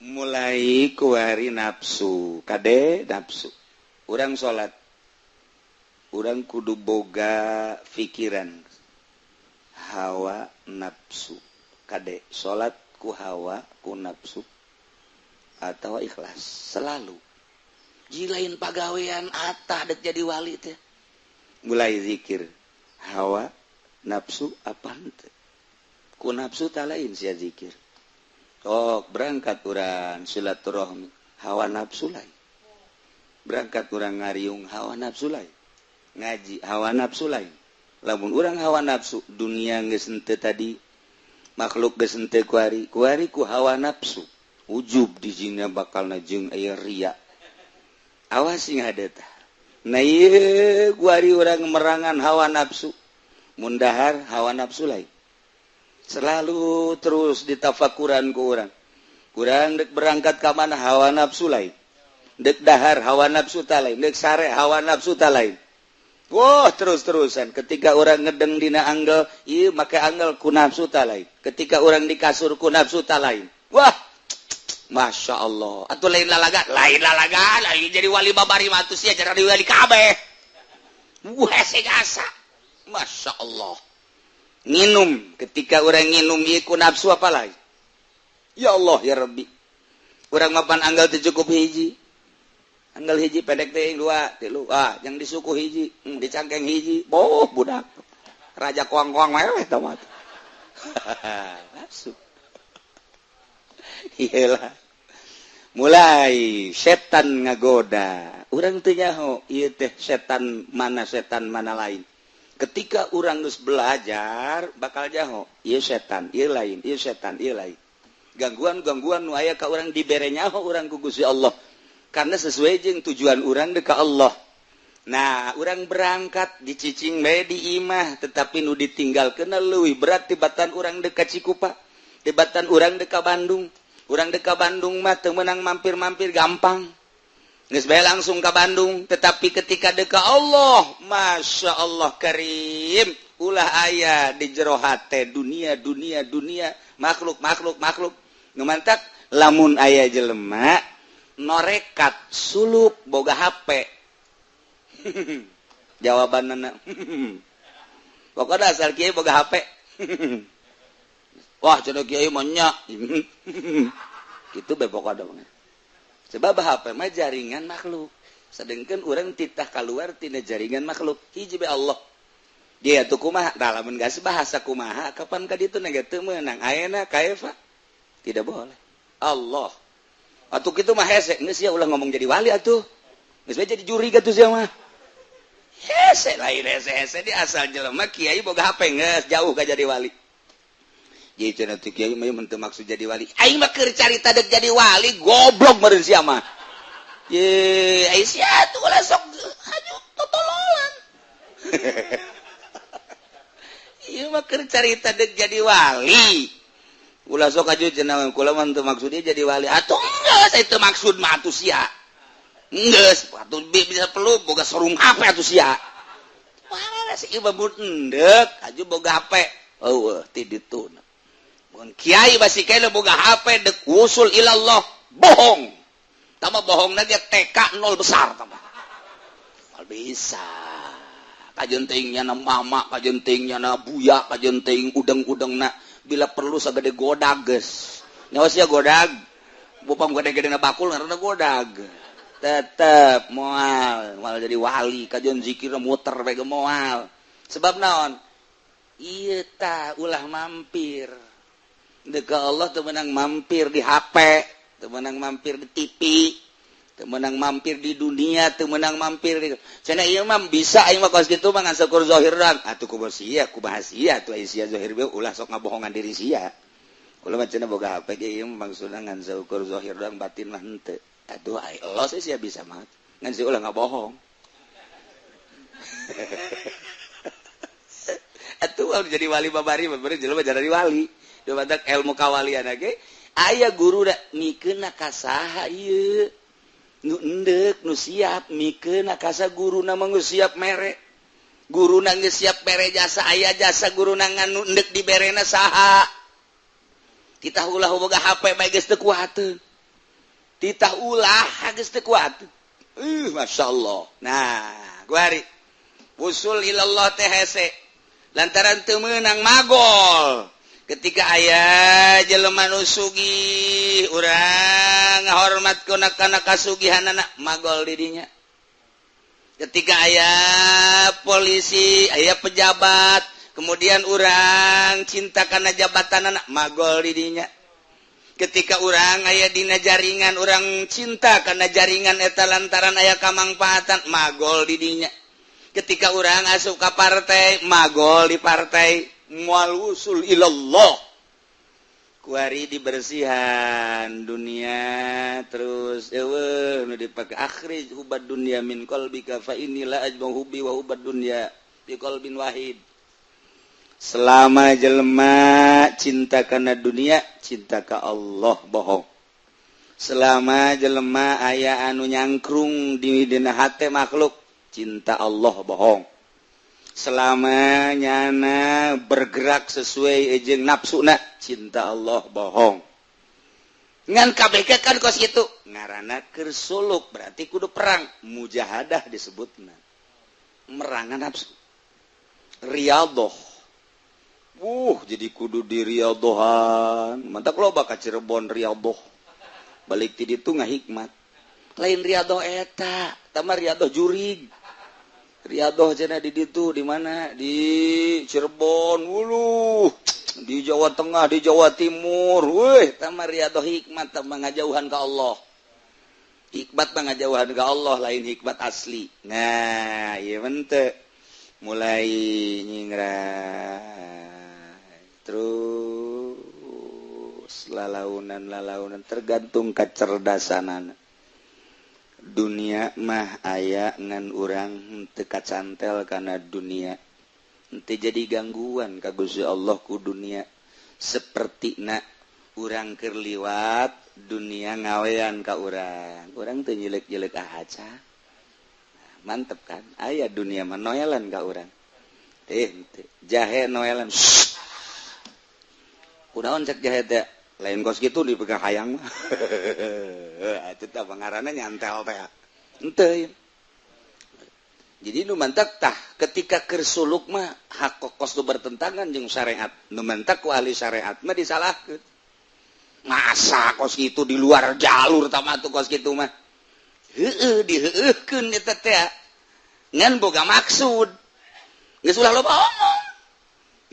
Mulai kuari nafsu, kade nafsu. Urang salat, urang kudu boga pikiran hawa nafsu. Kade salat ku hawa ku nafsu atau ikhlas selalu. Jilain pagawean atah dek jadi wali teh. Mulai zikir hawa nafsu apa henteu. Ku nafsu tak lain sia zikir. Tok berangkat urang silaturahmi hawa nafsu lain. Berangkat urang ngariung hawa nafsu lain. Ngaji hawa nafsu lain. Lamun urang hawa nafsu dunia geus henteu tadi. Makhluk geus henteu kuari, kuari ku hawa nafsu. Ujub di dinya bakal jeung aya ria. Awas sing hade tah. Nah, ieu kuari urang merangan hawa nafsu. Mun dahar hawa nafsu lain. Selalu terus ditafakuran ku urang. Kurang dek berangkat ka mana, hawa nafsu lain. Dek dahar hawa nafsu ta lain, dek sare hawa nafsu ta lain. Wah, terus-terusan ketika orang ngedeng dina anggel, ieu make anggel ku nafsu ta lain. Ketika orang di kasur ku nafsu ta lain. Wah, Masya Allah. Atau lain lalaga, lain lalaga, lain jadi wali babari mah atuh sia jadi wali kabeh. Wah, hese asa. Masya Allah. Nginum, ketika orang nginum ieu ku nafsu apa lain? Ya Allah ya Rabbi. Urang mapan anggal teu cukup hiji. Anggal hiji pendek teh, dua, tilu, ah, yang disuku hiji, dicangkeng hiji, boh budak. Raja koang-koang meweh tah mah. Nafsu. Iyalah. Mulai setan ngagoda. Urang teu nyaho ieu teh setan mana, setan mana lain. Ketika urang geus belajar bakal nyaho, ieu setan, ieu lain, ieu setan, ieu lain. Gangguan-gangguan nu aya ka urang dibere nyaho urang ku Gusti Allah. Karena sesuai jeung tujuan urang dek ka Allah. Nah, urang berangkat dicicing bae di imah, tetapi nu ditinggalkeun leuwih berat tibatan urang dek ka Cikupa, tibatan urang dek ka Bandung. Urang dek ka Bandung mah teu meunang mampir-mampir, gampang. Geus bae langsung ka Bandung, tetapi ketika dek ka Allah, Masya Allah Karim, ulah aya di jero hate dunia, dunia, dunia, makhluk, makhluk, makhluk. Nu mantak lamun aya jelema norekat suluk boga HP, jawaban pokoknya asal kiai boga HP, wah, cenah kiai mah nya gitu be pokoknya. Sebab HP mah jaringan makhluk, sedangkan orang titah keluar tina jaringan makhluk, hiji be Allah. Dia tuh kumaha tah, lamun geus bahasa kumaha kapan ka ditu na teu meunang ayeuna kaifa, tidak boleh Allah. Atuh kitu mah hese geus sia, ulah ngomong jadi wali atuh, geus bae jadi juri atuh sia mah hese. Lain hese-hese di asal jelema kiai boga HP geus jauh ka jadi wali. Jadi cenah teh kiai mah teu maksud jadi wali, aing mah keur carita dek jadi wali, goblok meureun sia mah. Ye, ai sia tuh ulah sok haju totololan. Ieu mah keur carita dek jadi wali. Ulah sok aju cenah, kula mah teu maksudnya jadi wali. Atuh geus teu maksud mah atuh sia. Geus atuh bisa perlu boga sarung HP atuh sia. Wah, si ieu mah endek aju boga HP. Eueuh ti ditu. Mun kiai masih kena boga HP dek wusul ilallah, bohong. Tambah bohong lagi TK nol besar tambah. Mal bisa. Kajentingnya na mama, kajentingnya na buya, kajenting udeng-udeng na, bila perlu sagede godag geus. Nyawa sia godag. Bupang gede-gede na bakul ngaranna godag. Tetep moal, moal jadi wali, kajen zikir muter bae ge moal. Sebab naon? Ieu tah ulah mampir. Dek Allah teu meunang mampir di HP, teu meunang mampir di TV, teu meunang mampir di dunia, teu meunang mampir di cenah ieu mah bisa, aing mah kos kitu mah ngan seukur zahir doang. Atuh kumaha sia, kumaha sia atuh, sia zahir bae, ulah sok ngabohongan diri sia. Kula mah cenah boga HP ge ieu maksudna ngan seukur zahir doang, batin mah henteu. Atuh ai Allah sih sia bisa mah. Ngan sia ulah ngabohong. Atuh jadi wali babari babari jelema jadi wali. Dumatak ilmu kawalian ge aya guru da mikeunna ka saha ieu nu endek nu siap mikeunna ka saha, guruna mah geus siap mere, guruna geus siap mere jasa, aya jasa guruna ngan nu endek diberena saha. Titah ulah boga HP bae geus teu kuateun, titah ulah geus teu kuat. Masya Allah. Nah, guari usul ilallah teh hese lantaran teu meunang magol. Ketika aya jelema nu sugih, urang ngahormat kuna kana kasugihanana, magol di dinya. Ketika aya polisi, aya pejabat, kemudian urang cinta kana jabatanana, magol di dinya. Ketika urang aya dina jaringan, urang cinta kana jaringan eta lantaran aya kamangfaatan, magol di dinya. Ketika urang asup ka partai, magol di partai. Mual wusul ilallah. Kuari dibersihan dunia terus eueuh nu dipake akhrij hubad dunya min qalbika fa inni la ajma'u hubbi wa hubad dunya bi qalbin wahid. Selama jelema cinta kana dunia, cinta ka Allah bohong. Selama jelema aya anu nyangkrung di dina hate makhluk, cinta Allah bohong. Selama nyana bergerak sesuai jeung nafsuna, cinta Allah bohong. Ngan KBK kan kos kitu ngaranna keur suluk, berarti kudu perang, mujahadah disebutna, merangan nafsu, riyadhah. Jadi kudu di riyadhahan. Mantak loba ka Cirebon riyadhah, balik ti ditu ngahikmat. Lain riyadhah eta, tah mah riyadhah jurig. Riyadhah cenah di ditu di mana? Di Cirebon, wuluh, di Jawa Tengah, di Jawa Timur. Weh, tah mah riyadhah hikmat, tah mah ngajauhan ka Allah. Hikmat mah ngajauhan ka Allah, lain hikmat asli. Nah, ieu mah mulai nyingrai terus lalaunan-lalaunan tergantung kecerdasanana. Dunia mah aya ngan urang teu kacantel kana dunia, henteu jadi gangguan ka Gusti Allah ku dunia. Sapertina urang keur liwat, dunia ngawean ka urang, urang teu nyelek-nyelek aca. Nah, mantep kan aya dunia mah noelan ka urang teh, jahe noelan. Kunaon cek jahe teh? Lain kos kitu dipegang hayang mah. Itu teh pangaranna nyantel teh. Henteu. Jadi nu mantak tah ketika keur suluk mah hak kos nu bertentangan jeung syariat. Nu mantak ku ahli syariat mah disalahkeun. Masa kos kitu di luar jalur tah mah tuh kos kitu mah. Heueuh diheueuhkeun eta teh. Ngan boga maksud. Geus ulah loba omong.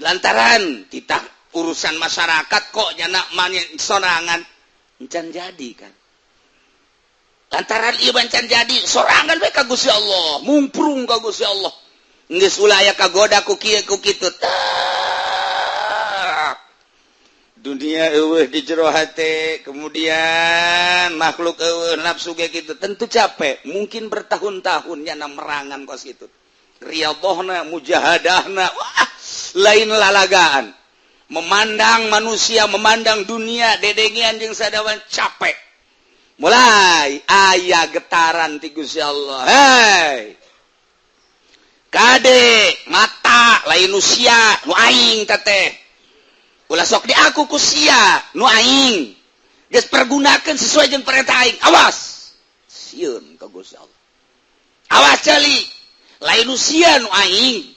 Lantaran titah urusan masyarakat kok nyana sorangan encan jadi kan, lantaran ieu encan jadi sorangan we ka Gusti Allah, mungprung ka Gusti Allah, geus ulah aya kagoda ku kieu ku kitu. Dunia eueuh di jero hate, kemudian makhluk eueuh, nafsu ge kitu, tentu capek, mungkin bertahun-tahun nyana merangan kos kitu, riyadhahna, mujahadahna, wah, lain lalagaan. Memandang manusia, memandang dunia, dedengian jeung sadawan capek. Mulai aya getaran ti Gusti Allah. Hei, kade mata lain usia nu aing teteh, ulah sok di aku ku sia nu aing, geus pergunakeun sesuai jeung perintah aing. Awas, sieun ka Gusti Allah. Awas ceuli, lain usia nu aing,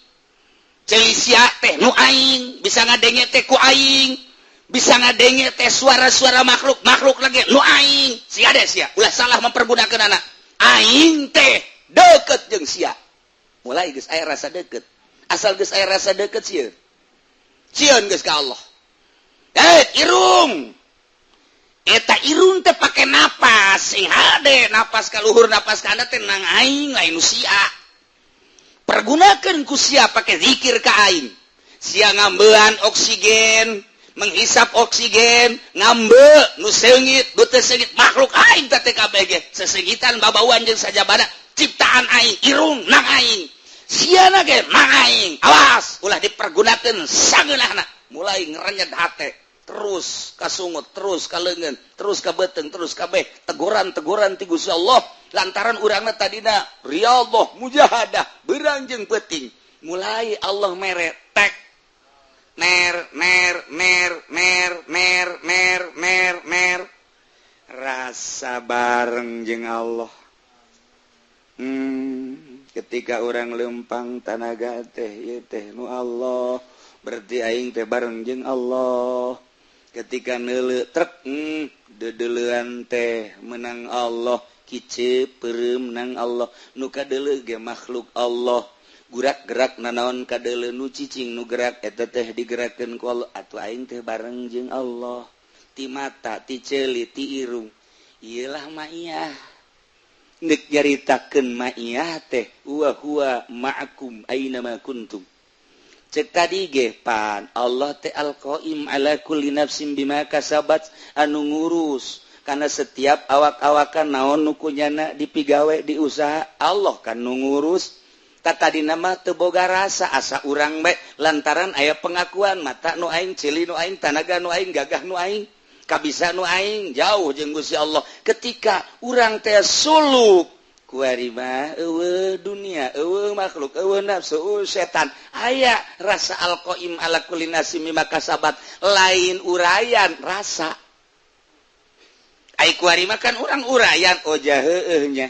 ceuli sia teh nu aing, bisa ngadenge teh ku aing, bisa ngadenge teh suara-suara makhluk, makhluk lagi nu aing. Sia deh sia, ulah salah mempergunakan anak aing teh deket jeung sia. Mulai geus aya rasa deket, asal geus aya rasa deket sieun, sieun geus ka Allah. Eh, irung eta, irung teh pake napas sing hade, napas ka luhur, napas ka teh nang aing, lain nu sia. Pergunakan ku sia pake zikir ka aing. Sia ngambean oksigen, menghisap oksigen, ngambe nu seungit, nu teu seungit, makhluk aing teh TKBG sesengitan, babauan jeung sajabana ciptaan aing. Irung nang aing, siana ge nang aing, awas ulah dipergunakeun sangeunahna. Mulai ngerenyet hate, terus kasungut, terus ka leungeun, terus ka beuteung, terus kabeh teguran-teguran ti Gusti Allah lantaran urangna tadina riyadhah, mujahadah beurang jeung peuting. Mulai Allah mere tek ner ner ner ner ner ner ner ner, rasa bareng jeung Allah. Ketika orang lempang tanaga teh, ieu teh nu Allah, berarti aing teh bareng jeung Allah. Ketika neuleu trek, dedeulean teh menang Allah, kice peureum nang Allah, nu kadeuleu ge makhluk Allah, gurak-gerak nanaon kadeuleu, nu cicing nu gerak eta teh digerakkeun ku Allah, atuh aing teh bareng jeung Allah ti mata, ti ceuli, ti irung. Ieulah maiyah. Nek nyaritakeun maiyah teh wa huwa ma'akum aina ma kuntum. Cek tadi ge pan Allah teh al-qaim ala kulli nafsin bima kasabat anu ngurus karena setiap awak-awakan naon nu kunyana dipigawe diusaha Allah kan nu ngurus. Tadi nama teu boga rasa asa urang bae lantaran aya pengakuan mata nu aing, ceuli nu aing, tanaga nu aing, gagah nu aing, kabisa nu aing, jauh jeung Gusti Allah. Ketika urang teh suluk kuari mah eueuh dunia, eueuh makhluk, eueuh nafsu, eueuh setan, aya rasa al-qaim ala kulli nafsin bima kasabat, lain urayan rasa. Ai kuari mah kan urang urayan oh jaheueuh nya.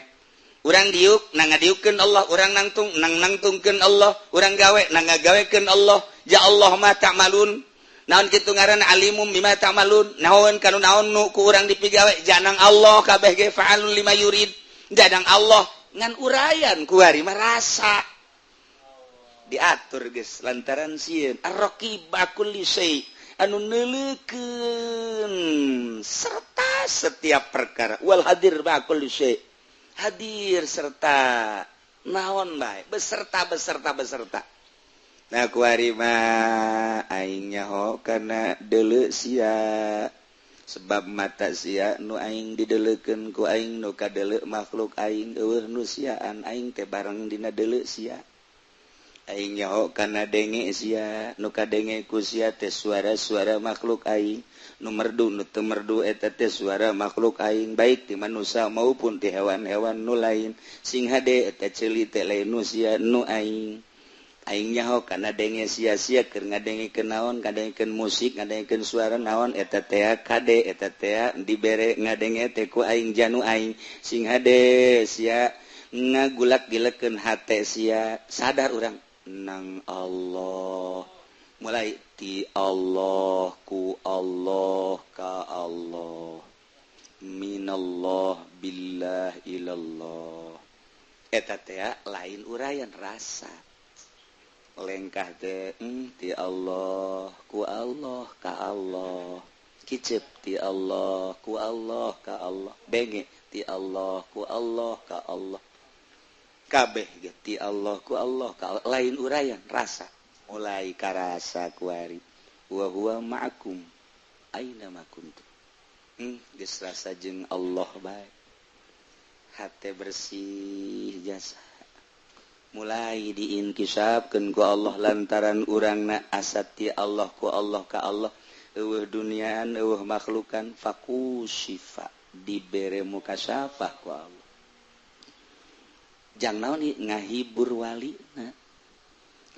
Urang diuk nang ngadiukkeun Allah, urang nangtung nang nangtungkeun Allah, urang gawe nang ngagawekeun Allah. Ja Allah ma ta'malun. Naon kitu ngaranna alimum bima ta'malun. Naon kanu naon nu ku urang dipigawe janang Allah kabeh ge fa'alul lima yurid. Janang Allah ngan urayan kuari mah rasa. Diatur geus lantaran sieun ar-raqib kulli syai anu neuleukeun serta setiap perkara wal hadir ma kulli syai. Hadir serta naon bae beserta beserta beserta. Nah kuari mah aing nyaho kana deuleu sia sebab mata sia nu aing dideleukeun ku aing nu kadeuleu makhluk aing eueuh nu siaan aing teh bareng dina deuleu sia. Aing nyaho kana denge sia nu kadenge ku sia teh suara-suara makhluk aing nu merdu nu teu merdu eta teh suara makhluk aing baik ti manusia maupun ti hewan-hewan nu lain sing hade eta ceuli teh lain nu sia nu aing. Aing nyaho kana denge sia-sia keur ngadengekeun naon, ngadengekeun musik, ngadengekeun suara naon eta teh kade eta teh dibere ngadenge teh ku aing janu aing sing hade sia ngagulak-gilekeun hate sia sadar urang nang Allah mulai ti Allah ku Allah ka Allah minallah billah ilallah eta teh lain urayan rasa lengkah teh ti Allah ku Allah ka Allah kicep ti Allah ku Allah ka Allah benge ti Allah ku Allah ka Allah kabeh ge ti Allah ku Allah ka Allah. Lain urayan rasa mulai karasa kuari wa huwa ma'akum aina ma kuntum. Geus rasa jeung Allah bae hate bersih jasa mulai diinkisabkeun ku Allah lantaran urangna asat ti Allah ku Allah ka Allah eueuh duniaan eueuh makhlukan fakushifa dibere mukasyafah ku Allah jang naon ngahibur walina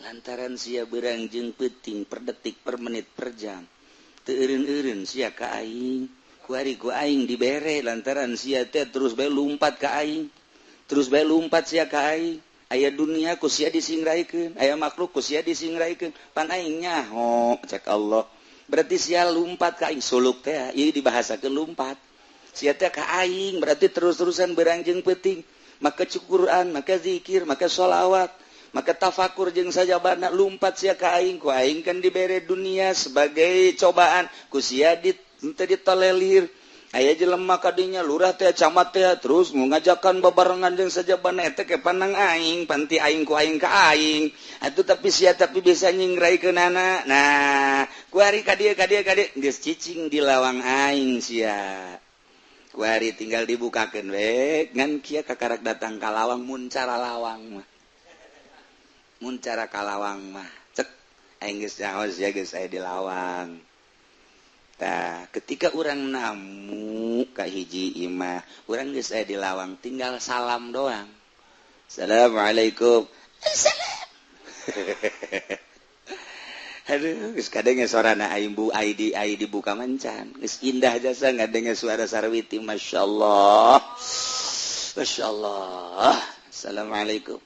lantaran sia beurang jeung peuting per detik per menit per jam teu eureun-eureun sia ka aing kuari ku aing dibere lantaran sia teh terus bae lumpat ka aing terus bae lumpat sia ka aing aya dunia ku sia disingraikeun aya makhluk ku sia disingraikeun pan aing nyaho cek Allah berarti sia lumpat ka aing suluk teh ieu dibahasakeun lumpat sia teh ka aing berarti terus-terusan beurang jeung peuting maka Quran, maka zikir, maka sholawat, maka tafakur jeung sajabana lumpat sia ka aing ku aing kan dibere dunia sebagai cobaan ku sia teu ditolelir aya jelema kadinya lurah teh camat teh terus ngajakan babarengan jeung sajabana eta ke panang aing panti aing ku aing ka aing atuh tapi sia tapi bisa nyingraikeunana. Nah kuari ka dieu ka dieu ka dieu geus cicing di lawang aing sia kuari tinggal dibukakeun we ngan kieu kakarak datang ka lawang mun cara lawang mah mun cara ka lawang mah cek aing geus nyaho sia geus aya di lawang. Tah ketika urang namu ka hiji imah urang geus aya di lawang tinggal salam doang assalamualaikum assalam. Aduh, geus kadenge sorana aing bu ID ID buka mancan. Geus indah jasa ngadenge suara sarwiti masyaallah. Masyaallah. Assalamualaikum.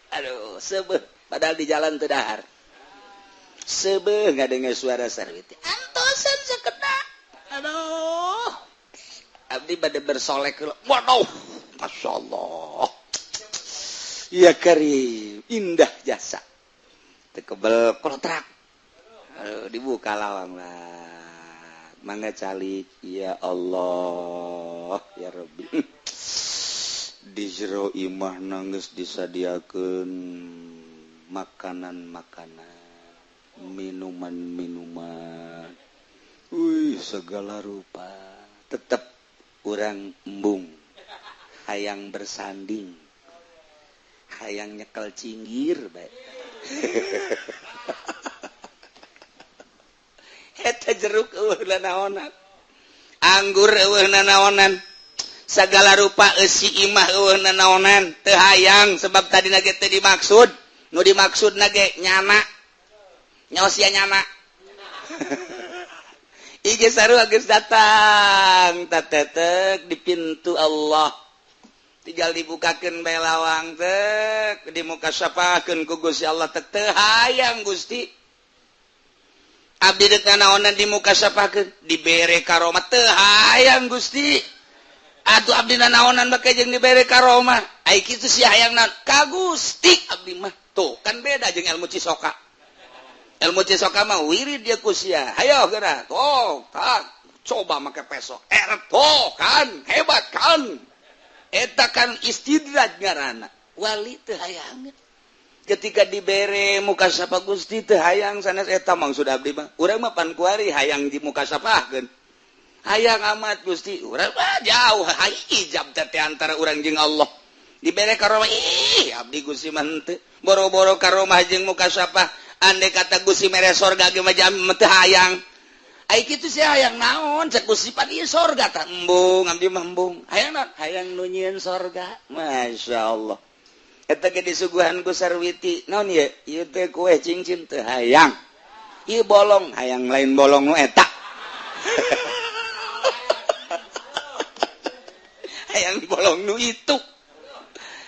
Aduh, sebeh padahal di jalan teu dahar. Sebeh ngadenge suara sarwiti. Antosan sakena. Aduh. Abdi bade bersolek heula. Waduh, masyaallah. Ya karim, indah jasa. Tekebel kontrak. Aduh, dibuka lawang lah. Mangga calik, ya Allah, ya Rabbi. Di jero imah nangis disadiakeun makanan-makanan, minuman-minuman, wih segala rupa. Tetep urang embung, hayang bersanding, hayang nyekel cinggir bae. Eta jeruk eueuh nanaonan, anggur eueuh nanaonan, segala rupa eusi imah eueuh nanaonan, teu hayang sebab tadi nage teu dimaksud, nu dimaksud nage nyana, nyaosia nyana. Ige sarua geus datang tatetek di pintu Allah. Tinggal dibukakeun bae lawang tek, dimukasyafahkeun ku Gusti Allah tek teu hayang Gusti. Abdi deuk nanaonan dimukasyafahkeun, dibere karomah teu hayang Gusti. Atuh abdi nanaonan bake jeung dibere karomah. Ai kitu sia hayang naon? Ka Gusti abdi mah. Tuh kan beda jeung ilmu Cisoka. Ilmu Cisoka mah wirid dia ku sia. Hayo geura. Tuh, tak coba make peso. Tuh kan hebat kan. Eta kan istidraj ngaranna. Wali teu hayang. Ketika dibere muka sapa Gusti teu hayang sanes eta maksud abdi mah. Urang mah pan kuari hayang di muka sapahkeun. Hayang amat Gusti, urang mah jauh hijab teh antara urang jeung Allah. Dibere karomah ih abdi Gusti mah henteu. Boro-boro karomah jeung muka sapah. Andai kata Gusti mere sorga ge mah jam teu hayang. Ai kitu sia hayang naon cek Gusti pan ieu sorga tah embung abdi mah embung. Hayang naon? Hayang nu nyieun sorga. Masyaallah. Eta ge disuguhan ku Sarwiti. Naon ieu? Ieu teh kue cincin teu hayang. Ieu bolong hayang lain bolong nu eta. Hayang bolong nu itu.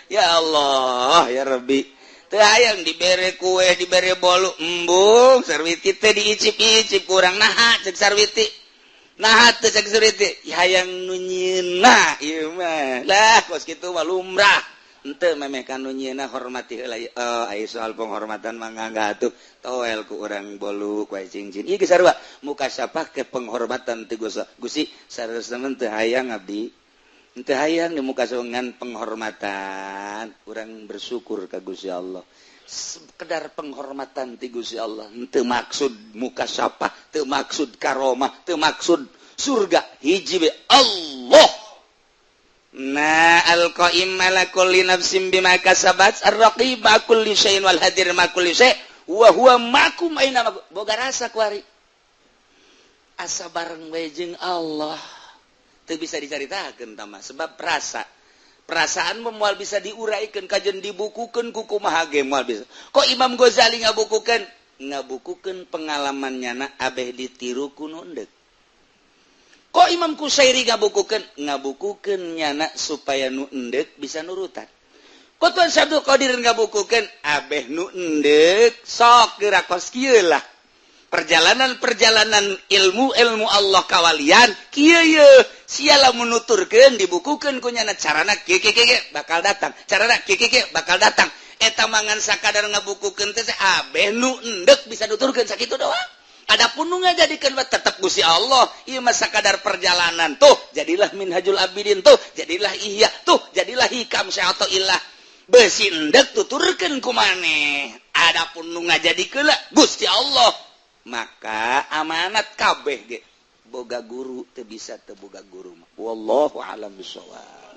Ya Allah, ya Rabbi. Teu hayang dibere kue, dibere bolu, embung Sarwiti teh diicip-icip kurang naha cek Sarwiti. Naha teh cek Sarwiti, hayang nu nyieunna ieu mah. Lah kos kitu mah lumrah. Henteu memeh ka nu nyieunna hormati heula ieu. Oh, ai soal penghormatan mah ngangga atuh. Toel ku urang bolu kue cincin. Ieu geus sarua muka sapa ke penghormatan teu Gusti sarua teu hayang abdi. Henteu hayang di muka dengan penghormatan, urang bersyukur ka Gusti Allah. Sekedar penghormatan ti Gusti Allah, henteu maksud muka sapa, teu maksud karomah, teu maksud surga, hiji be Allah. Nah, al-qaim ala kulli nafsin bima kasabat, ar-raqib ma kulli syai'in wal hadir ma kulli syai' wa huwa ma'akum aina ma. Boga rasa kuari. Asa bareng we jeung Allah. Teu bisa dicaritakeun tah mah sebab rasa. Perasaan moal bisa diuraikan kajen dibukukeun ku kumaha ge moal bisa. Kok Imam Ghazali ngabukukeun? Ngabukukeun pengalaman nyana abeh ditiru ku nu endek. Kok Imam Kusairi ngabukukeun? Ngabukukeun nyana supaya nu endek bisa nurutan. Kok Tuan Syabdul Qadir ngabukukeun? Abeh nu endek sok geura kos kieu lah. Perjalanan-perjalanan ilmu-ilmu Allah kawalian kieu ye sia lamun nuturkeun dibukukeun ku nyana carana kieu kieu kieu bakal datang, carana kieu kieu bakal datang. Eta mangan sakadar ngabukukeun teh abeh nu endek bisa nuturkeun sakitu doang. Adapun nu ngajadikeun mah tetep Gusti Allah. Ieu mah sakadar perjalanan tuh jadilah Minhajul Abidin tuh jadilah Ihya tuh jadilah Hikam Syai'atullah. Besi endek tuturkeun ku maneh. Adapun nu ngajadikeun Gusti Allah. Maka amanat kabeh ge boga guru teu bisa teu boga guru mah. Wallahu a'lam bishawab.